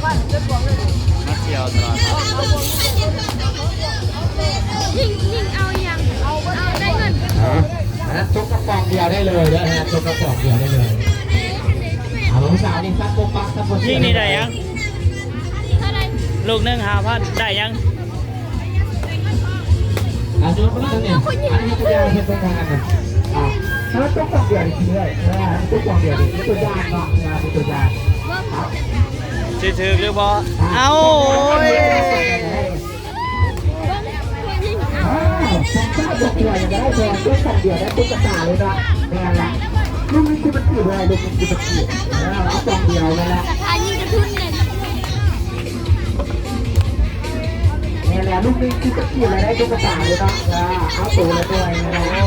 ມາທ່ຽວຕະຫຼອດ. ຍິງ ຍິງເອົາຫຍັງ? ເອົາໄດ້ເງິນ. ຮະ? ອັນນັ້ນຕົກກະປ໋ອງດຽວໄດ້ເລີຍເດີ ຕົກກະປ໋ອງດຽວໄດ້ເລີຍ. ເອົາ ນ້ອງສາວນີ້ ຊັກໂກປັກ ຊັກໂກເຊຍ ຍິງນີ້ໄດ້ຫຍັງ? ລູກໜຶ່ງຫ້າພັນ ໄດ້ຫຍັງ? ອ່າ ໂຍນມານີ້ ອັນນີ້ຕົວຢ່າງເຮັດເບິ່ງທາງນັ້ນນະ. ອ່າ ຖ້າຕົກກະປ໋ອງດຽວນີ້ ເອີ ຕົກກະປ໋ອງດຽວນີ້ ຕົວຢ່າງເນາະ ອ່າ ຕົວຢ່າງ ຊິຖືກຫຼືບໍ່? ອ່າ ເອົາ ໂອ້ຍ. ອ້າວ ສອງເຈົ້າບໍ່ຊ່ວຍກັນໄດ້ ຕົກກະປ໋ອງດຽວໄດ້ຕຸກກະຕາເລີຍເນາະ. ແມ່ນລະ ລູກນີ້ຄືມັນຖືກໄວ້ ລູກນີ້ຄືມັນຖືກ ເອີ ເອົາປ໋ອງດຽວແມ່ນລະ ສະພາຍິງກະທຶນເລີຍ. ແມ່ນແລ້ວ ລູກນີ້ຄືກະເກຍມາໄດ້ຕຸກກະຕາເລີຍເນາະ. ເອີ ເອົາໂຕລະໜ່ວຍແມ່ນແລ້ວ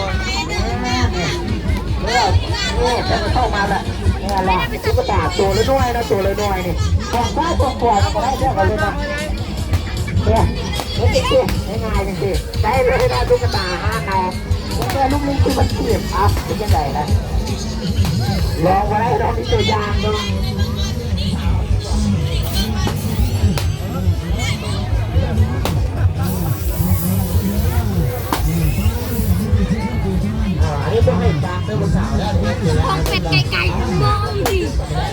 ເອີ ເອີ ເຂົ້າມາລະ. ແມ່ນລະ ຕຸກກະຕາໂຕລະໜ່ວຍນະ ໂຕລະໜ່ວຍນີ້ ຂອງຊ້າຍຂອງຂວາກໍໄດ້ແທ້ກັນເລີຍນະ. ເອີ ເຮັດຈັ່ງຊີ້ ງ່າຍໆຈັ່ງຊີ້ ໄດ້ເລີຍນະ ຕຸກກະຕາຮ້ານເຮົາ. ແຕ່ລູກນີ້ຄືມັນເຈັບ ເອົາ ເປັນຈັ່ງໃດລະ ລອງບໍ່ໄດ້ ລອງມີຕົວຢ່າງເນາະ. ອ່າ ອັນນີ້ບໍ່ໃຫ້ກາງເດີຜູ້ສາວເດີ ຂອງເປັດໄກໆ ມອງດີ.